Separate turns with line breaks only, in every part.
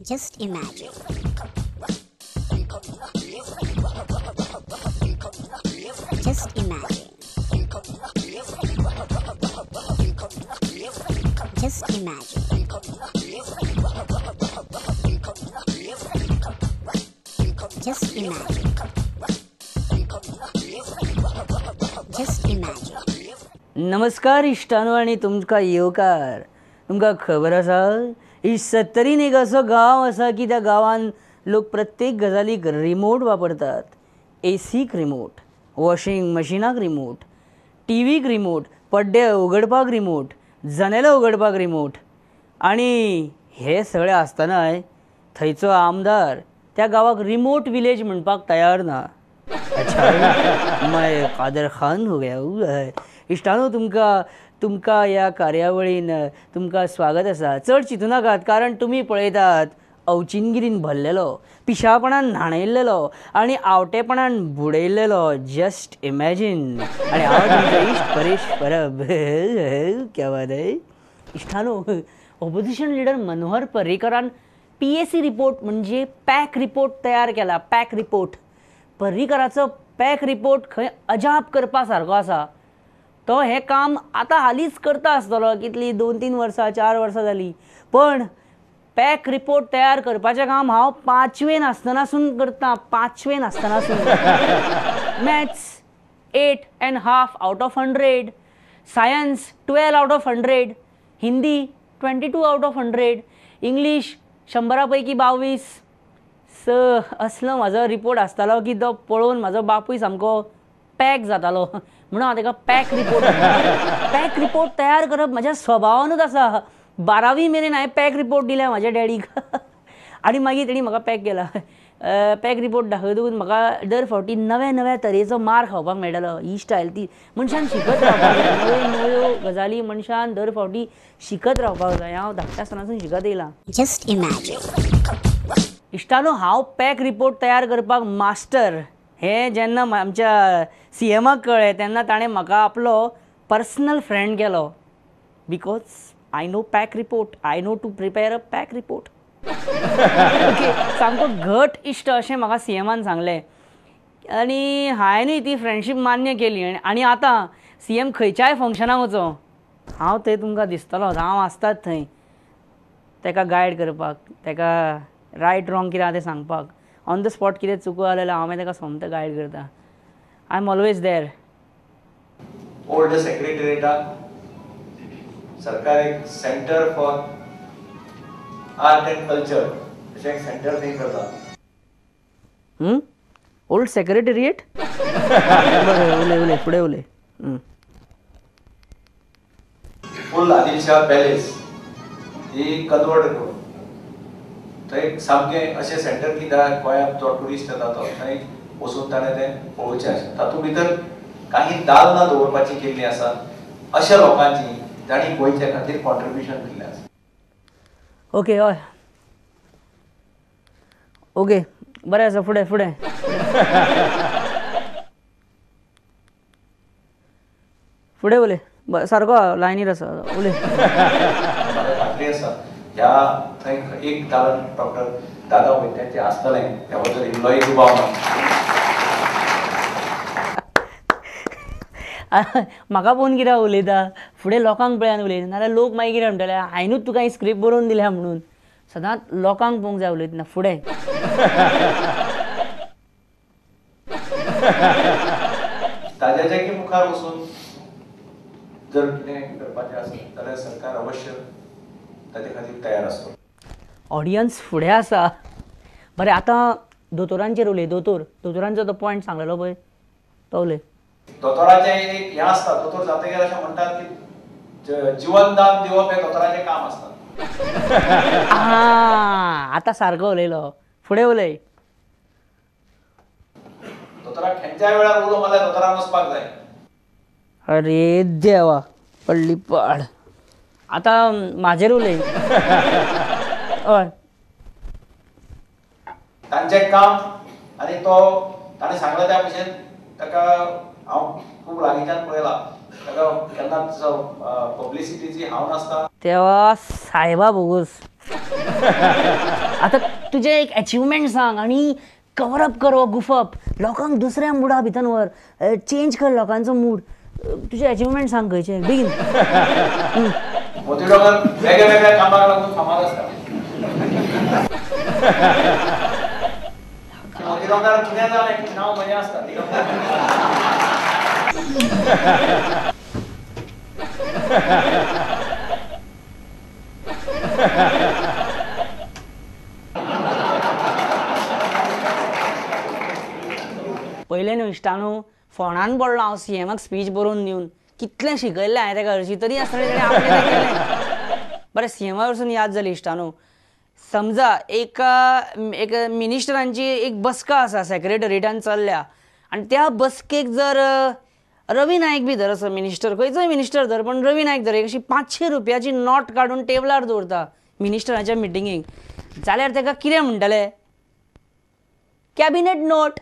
Just imagine. Just imagine. Just imagine. Just imagine. Just imagine.
नमस्कार इश्टानो आनी तुमकां येवकार. तुमकां खबर आसा ही सत्तरीन एक असो गांव आसा की त्या गांवान लोक प्रत्येक गजालीक रिमोट वापरतात. एसीक रिमोट, वॉशिंग मशिनाक रिमोट, टीव्हीक रिमोट, पड्डे उगडपाक रिमोट, जनेलां उगडपाक रिमोट. आनी हे सगळें आसतनाय थंयचो आमदार त्या गांवाक रिमोट विलेज म्हणपाक तयार ना. अच्छा, मैं कादर खान हो गया. इश्टानो, तुमकां तुमकां ह्या कार्यावळीन तुमकां स्वागत आसा. चड चिंतू नाकात, कारण तुमी पळयतात अवचिनगिरीन भरलेलो, पिशापणान न्हाणयल्लेलो आनी आवटेपणान बुडयल्लेलो जस्ट इमॅजीन. आनी हांव तुमचो इश्ट परेश परब. क्या बात है इश्टानो. ऑपोजिशन लिडर मनोहर पर्रीकरान PAC report म्हणजे पॅक रिपोर्ट तयार केला. पॅक रिपोर्ट, पर्रीकराचो पॅक रिपोर्ट खंय अजाप करपा सारको आसा. तो हें काम आतां हालींच करता आसतलो, कितली 2-3 वर्सां 4 वर्सां जालीं. पण पॅक रिपोर्ट तयार करपाचें काम हांव 5वेन आसतनासून करतां. 5वेन आसतनासून. Maths 8.5 out of 100, science 12 out of 100, Hindi 22 out of 100, English 100 पैकी 22. स असलो म्हाजो रिपोर्ट आसतालो की तो पळोवन म्हाजो बापूय सामको पॅक जातालो. म्हणून हांव ताका पॅक रिपोर्ट. पॅक रिपोर्ट तयार करप म्हाज्या स्वभावानूच आसा. 12वी मेरेन हांवें पॅक रिपोर्ट दिल्या म्हाज्या डॅडीक आनी मागीर तेणी म्हाका पॅक केला. पॅक रिपोर्ट दाखयतकूच म्हाका दर फावटी नव्या नव्या तरेचो मार खावपाक मेळटालो. ही स्टायल ती मनशान शिकत रावपाक जाय. नव्यो नव्यो गजाली मनशान दर फावटी शिकत रावपाक जाय. हांव धाकट्या आसतनासून शिकत येयलां.
Just imagine.
इश्टानो, हांव पॅक रिपोर्ट तयार करपाक मास्टर हें जेन्ना आमच्या CMाक कळ्ळें तेन्ना ताणें म्हाका आपलो पर्सनल फ्रेंड केलो. Because I know pack report, I know to prepare a pack report. Okay, सामको घट इश्ट अशें म्हाका CMान सांगलें आनी हांवेंनूय ती फ्रेंडशीप मान्य केली. आनी आतां CM खंयच्याय फंक्शनाक वचो, हांव थंय तुमकां दिसतलोच. हांव आसतात थंय ताका गायड करपाक, ताका रायट रॉंग कितें आसा तें सांगपाक. ऑन the spot कितें चुको जालें जाल्यार हांव मागीर ताका सोमतें गायड करता. I am always there.
Old सेक्रेटरीटाक सरकार एक centre for art and culture अशें एक सेंटर थंय करता.
Old secretariat. बरें, उलय उलय फुडें उलय.
फूल आदिलशाह पॅलेस ही कन्वर्ट करून थंय सामकें अशें सेंटर की गोंयांत जो ट्युरिस्ट येता तो थंय वचून ताणें तें पळोवचें आसा. तातूंत भितर काही दालनां दवरपाची केल्लीं आसा अशा लोकांची जांणी गोंयच्या खातीर कॉन्ट्रिब्युशन दिल्लें आसा.
ओके, हय, ओके, बरें आसा. फुडें फुडें फुडें उलय. सारको लायनीर आसा, उलय.
म्हाका खात्री आसा ह्या थंय एक दालन डॉक्टर दादा वैद्याचें आसतलें, ह्या बद्दल इल्लोय दुबाव ना.
म्हाका पळोवन कित्याक उलयता, फुडें लोकांक पळयान उलयता, नाजाल्यार लोक मागीर कितें म्हणटले, हांवेनूच तुका ही स्क्रिप्ट बरोवन दिल्या म्हणून. सदांच लोकांक पळोवंक जाय उलयतना. फुडें
ताज्याच्या की मुखार वचून जर कितें करपाचें आसत जाल्यार सरकार अवश्य ताजे खातीर तयार आसतलो.
ऑडियन्स फुडें आसा. बरें, आतां दोतोरांचेर उलय. दोतोरांचो तो पॉयंट सांगलेलो पळय तो उलय.
दोतोराचें एक हें आसता, दोतोर जातकीर अशें म्हणटात की जिवनदान दिवप हें दोतोराचें काम आसता.
आतां सारको उलयलो. फुडें उलय.
दोतोराक खंयच्याय वेळार उलो मारल्यार दोतोरान वचपाक जाय.
अरे देवा, पडली पाड. आतां म्हाजेर उलय. हय,
तांचें काम आनी तो ताणें सांगलें त्या भशेन ताका हांव खूब लागींच्यान पळयला. ताका केन्नाच पब्लिसिटीची हाव नासता.
तेवा सायबा बोगूस. आतां तुजें एक एचिवमेंट सांग आनी कवर अप कर हो गुफप, लोकांक दुसऱ्या मुडा भितर व्हर, चेंज कर लोकांचो मूड. तुजें एचिवमेंट सांग खंयचें बेगीन.
मोती डोंगर वेगळ्या वेगळ्या कामाक लागून फामाद आसता. मोती डोंगर कितें जालें की नांव बरें आसता.
पयलें न्हू इश्टानू, फोणान पडलो हांव सीएमाक स्पीच बरोवन दिवन. कितलें शिकयल्लें हांवें ताका हरशीं, तरी आसतना ताणें आपलें तें केलें. बरें, सीएमा वरसून याद जाली इश्टानू, समजा एका एक मिनिस्टरांची एक बसका आसा सेक्रेटरीटान चल्ल्या आनी त्या बसकेक जर रवी नायक बी धर असो मिनिस्टर, खंयचोय मिनिस्टर धर, पण रवी नायक धर, एक अशी 500 रुपयाची नोट काडून टेबलार दवरता मिनिस्टराच्या मिटिंगेक, जाल्यार ताका कितें म्हणटले? Cabinet note.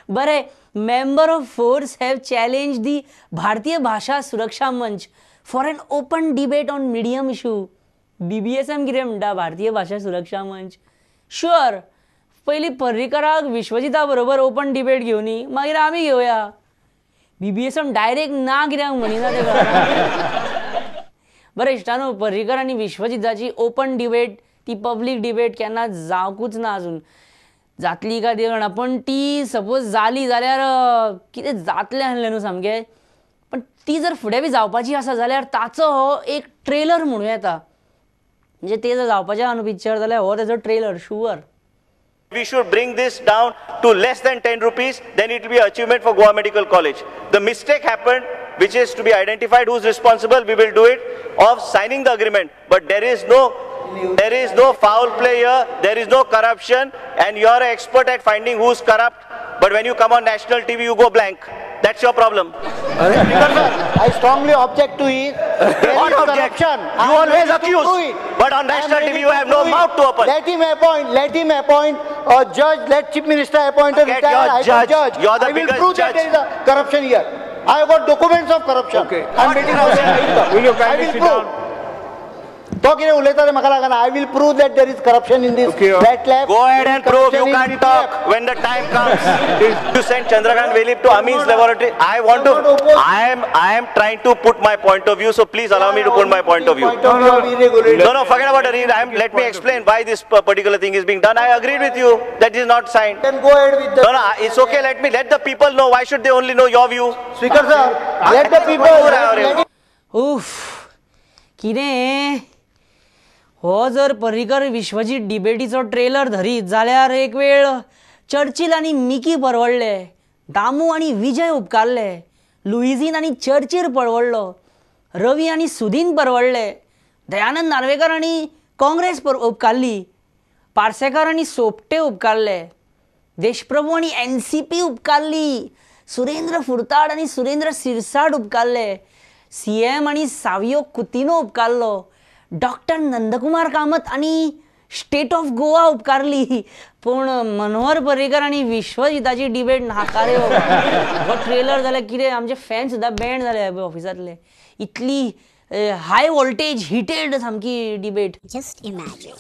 बरें, member of force have challenge the Bharatiya Bhasha Suraksha Manch for an open debate on medium issue. BBSM कितें म्हणटा? भारतीय भाशा सुरक्षा मंच. शुअर, पयलीं पर्रीकराक विश्वजिता बरोबर ओपन डिबेट घेवनी, मागीर आमी घेवया. बीबीएसएम डायरेक्ट ना कित्याक म्हणिना तेका. बरें इश्टानो, पर्रीकर आनी विश्वजिताची ओपन डिबेट, ती पब्लीक डिबेट केन्ना जावंकूच ना अजून, जातली काय देव जाणा. पण ती सपोज जाली जाल्यार कितें जातलें आसलें न्हू सामकें. पण ती जर फुडें बी जावपाची आसा जाल्यार ताचो हो एक ट्रेलर म्हणूं येता. म्हणजे ते जर जावपाचें आहा न्हू पिक्चर, जाल्यार हो तेजो trailer sure.
We should bring this down to less than 10 rupees, then it will be achievement for Goa Medical College. The mistake happened, which is to be identified who is responsible, we will do it, of signing the agreement. But there is no foul play here, there is no corruption, and you are an expert at finding who is corrupt, but when you come on national TV, you go blank. That's your problem.
Speaker sir, I strongly object to it.
What object? You always accuse, but on national TV you have no mouth to open.
Let him appoint. Let him appoint a judge. Let Chief Minister appoint a retired high court judge.
You're the
I will
biggest
prove
judge.
That there is a corruption here. I have got documents of corruption.
Okay.
I'm waiting for the.
Will you kindly sit down?
तो कितें उलयता तें म्हाका लागना. I will prove that there is corruption in this that lab.
Go ahead and prove. You can't talk when the time comes. You send Chandrakant Velip to Amin's laboratory. I want to. I am trying to put my point of view. So please allow me to put my point of view. No, no, forget about it. Let me explain why this particular thing is being done. I agreed with you that is not signed.
Then go ahead with the.
No, no, it's okay. Let the people know. Why should they only know your view?
Speaker sir, let the people.
Oof, कितें हो जर Parrikar Vishwajit डिबेटीचो trailer धरीत जाल्यार एक वेळ Churchill आनी Mickey परवडले, Damu आनी विजय उपकारले, लुईझीन आनी Churchill परवडलो, Ravi आनी सुदीन परवडले, दयानंद नार्वेकर आनी काँग्रेस उपकारली, पार्सेकर आनी सोपटे उपकारले, देशप्रभू आनी एनसीपी उपकारली, सुरेंद्र फुरताड आनी सुरेंद्र सिरसाट उपकारले, सीएम आनी सावियो कुतिनो उपकारलो, डॉक्टर नंदकुमार कामत आनी स्टेट ऑफ गोवा उपकारली. पूण मनोहर पर्रीकर आनी विश्वजिताची डिबेट नाकारे. हो ट्रेलर जाल्यार कितें आमचे फॅन सुद्दां बँड जाले ऑफिसांतले. इतली हाय वोल्टेज हिटेड सामकी डिबेट.
Just imagine.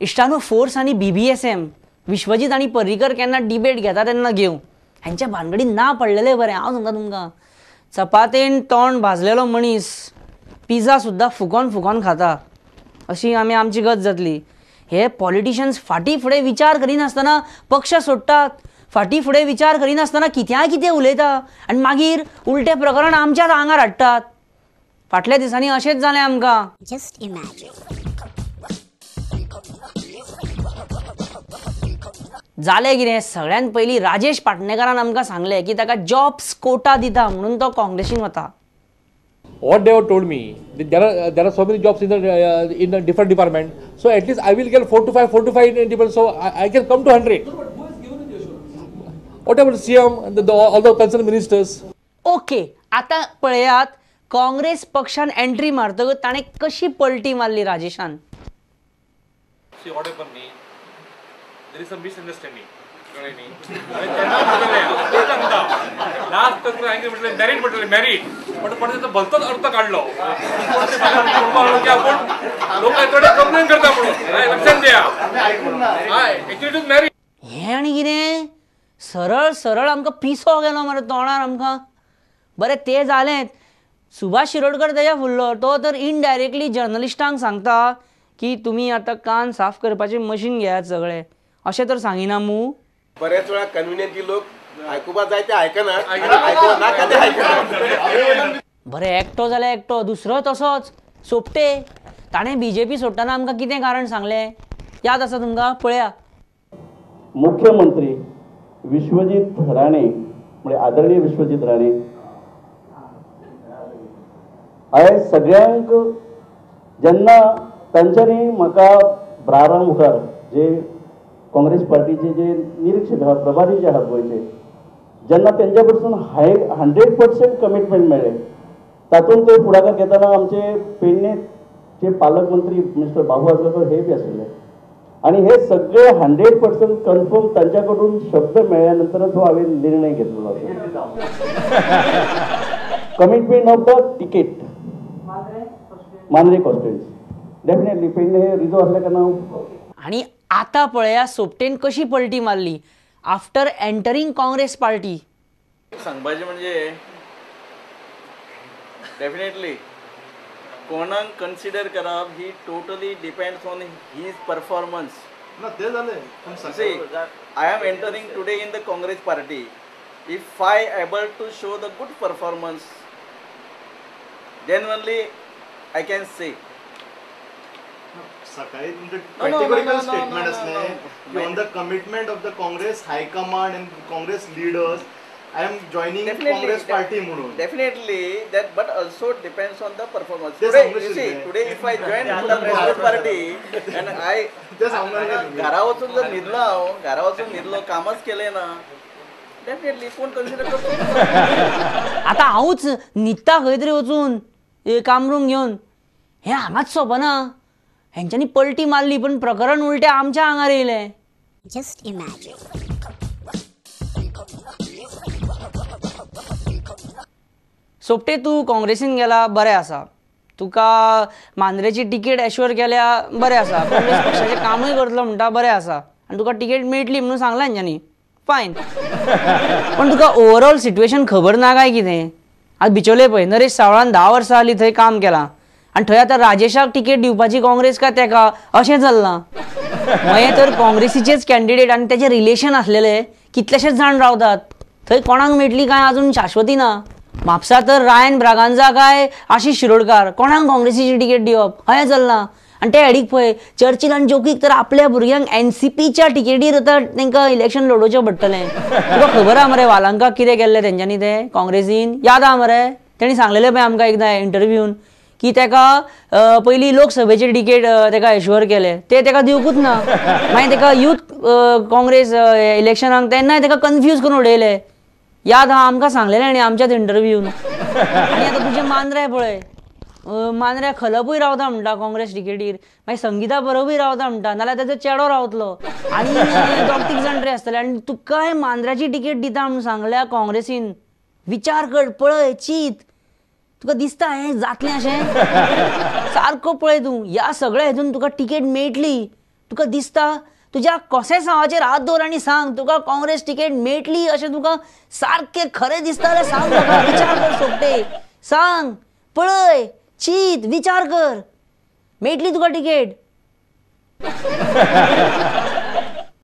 इश्टानो, फोर्स आनी बीबीएसएम विश्वजीत आनी पर्रीकर केन्ना डिबेट घेता तेन्ना घेवं. हांच्या भानगडीन ना पडलेलें बरें. हांव सांगता तुमकां, चपातेन तोंड भाजलेलो मनीस पिझ्झा सुद्दां फुकोन फुकोन खाता, अशी आमी आमची गत जातली. हे पॉलिटिशियन्स फाटीं फुडें विचार करिनासतना पक्ष सोडटात, फाटीं फुडें विचार करिनासतना कित्याय कितें उलयता आनी मागीर उलटें प्रकरण आमच्याच आंगार हाडटात. फाटल्या दिसांनी अशेंच जालें आमकां.
Just imagine.
जालें कितें, सगळ्यांत पयलीं राजेश पाटणेकारान आमकां सांगलें की ताका जॉब्स कोटा दिता म्हणून तो काँग्रेसीन वता.
What they have told me, there are so many jobs in the different department. So at least I will get 4 to 5 in different. So I can come to 100. No, but who has given you the assurance? Whatever CM, all the concerned ministers.
Okay, आता पळयात काँग्रेस पक्षान entry मारतकच ताणें कशी पलटी मारली राजेशान.
See what happened? There is a misunderstanding. कळ्ळें न्ही? हांवें तेन्ना म्हणलें, तें सांगता. लास्ट तक हांवें म्हटलें मॅरीड म्हटलें मॅरीड. पण कोणी ताचो भलतोच अर्थ काडलो की आपूण लोक थोडे कंप्लेन करता म्हणून लक्षात द्या. Actually it is merit.
हें आनी कितें सरळ सरळ आमकां पिसो गेलो मरे तोंडार आमकां. बरें तें जालेंच, सुभाष शिरोडकर तेज्या फुडलो तो तर इनडायरेक्टली जर्नलिस्टांक सांगता की तुमी आतां कान साफ करपाचें मशीन घेयात सगळे, अशें तर सांगिना मू.
बऱ्याच वेळा कन्व्हिनियंटली लोक आयकुपा जाय ते आयकना, नाका ते आयकना.
बरें एकटो जाल्यार एकटो, दुसरो तसोच सोपटे. ताणें बीजेपी सोडटना आमकां कितें कारण सांगलें याद आसा तुमकां? पळया.
मुख्यमंत्री विश्वजीत राणे म्हणजे आदरणीय विश्वजीत राणे हांवें सगळ्यांक जेन्ना तांच्यांनी म्हाका ब्रारा मुखार जे काँग्रेस पार्टीचे जे निरीक्षक आहात, प्रभारी जे आहात गोंयचे, जेन्ना तेंच्या कडसून हांवें 100% कमिटमेंट मेळ्ळें, तातूंत ते फुडाकार घेतना आमचे पेडणेचे पालकमंत्री मिस्टर बाबू आजगांवकर हे बी आशिल्ले आनी हे सगळे 100% कन्फर्म तांच्या कडून शब्द मेळ्ळ्या नंतरच हो हांवें निर्णय घेतलेलो आसा. Commitment of the ticket Mandrem constituency definitely Pedne हे रिजर्व असल्या कारणान.
आनी आतां पळया सोपटेन कशी पलटी मारली आफ्टर एंटरिंग काँग्रेस पार्टी.
सांगपाचें म्हणजे डेफिनेटली कोणाक कन्सिडर करप ही totally depends on his performance.
ना ते जालें.
I am entering today in the Congress party. If I able to show the good performance then only I can say.
सकाळी तुमचे कॅटेगॉरिकल statement असले की on the commitment of the Congress high command and Congress leaders I am joining Congress party म्हणून.
Definitely that, but also depends on the performance. Today you see, today if I join the Congress party and I घरा वचून जर न्हिदलो हांव, घरा वचून न्हिदलो, कामच केलें ना, डेफिनेटली कोण कन्सिडर करतो.
आतां हांवूच न्हिदता खंय तरी वचून कामरूम घेवन, हें हांगाच सोंपना. हेंच्यांनी पलटी मारली पण प्रकरण उलटें आमच्या आंगार येयलें.
Just imagine.
Sopte तूं काँग्रेसीन गेला बरें आसा, तुका मांद्रेची तिकेट एश्योर केल्या बरें आसा, काँग्रेस पक्षाचें कामूय करतलो म्हणटा बरें आसा, आनी तुका तिकेट मेळटली म्हणून सांगलां हेंच्यांनी, फायन. पण तुका ओवरऑल सिट्युएशन खबर ना काय कितें? आतां बिचोले पळय नरेश सावळान 10 वर्सां जालीं थंय काम केलां आनी थंय आतां राजेशाक तिकेट दिवपाची काँग्रेस काय तेका अशें चल्लां. मागीर तर काँग्रेसीचेच कॅन्डिडेट आनी तेजे रिलेशन आसलेले कितलेशेच जाण रावतात थंय, कोणाक मेळटली काय अजून शाश्वती ना. म्हापसा तर रायन ब्रागांजा काय आशिष शिरोडकार, कोणाक काँग्रेसीची तिकेट दिवप अशें चल्लां. आनी ते हेडीक पळय चर्चिल आनी जोकीक तर आपल्या भुरग्यांक एनसीपीच्या तिकेटीर आतां तांकां इलेक्शन लडोवचें पडटलें. तुका खबर आहा मरे वालांकाक कितें केल्लें तेंच्यांनी तें काँग्रेसीन? याद आहा मरे तेणी सांगलेलें पळय आमकां एकदां इंटरव्यून की तेका पयलीं लोकसभेची तिकेट तेका एश्योर केलें, ते तेका दिवकूच ना. मागीर तेका यूथ काँग्रेस इलेक्शनाक तेन्नाय तेका कन्फ्यूज करून उडयलें. याद आहा आमकां सांगलेलें आनी आमच्याच इंटरव्यून. आनी आतां तुजें मांद्रे पळय, मांद्रे खलपूय रावता म्हणटा काँग्रेस तिकेटीर, मागीर संगीता परबूय रावता म्हणटा, नाल्यार तेजो चेडो रावतलो आनी दोग तीग जाण तरी आसतले. आनी तुकाय मांद्र्याची तिकेट दिता म्हणून सांगल्या काँग्रेसीन. विचार कर, पळय, चीत, तुका दिसता हें जातलें अशें? सारको पळय तूं ह्या सगळ्या हेतून तुका तिकेट मेळटली तुका दिसता? तुज्या कोसेसांवाचेर हात दवर आनी सांग तुका काँग्रेस तिकेट मेळटली अशें तुका सारकें खरें दिसता जाल्यार सांग म्हाका. विचार कर सोपटे, सांग, पळय, चीत, विचार कर, मेळटली तुका तिकेट.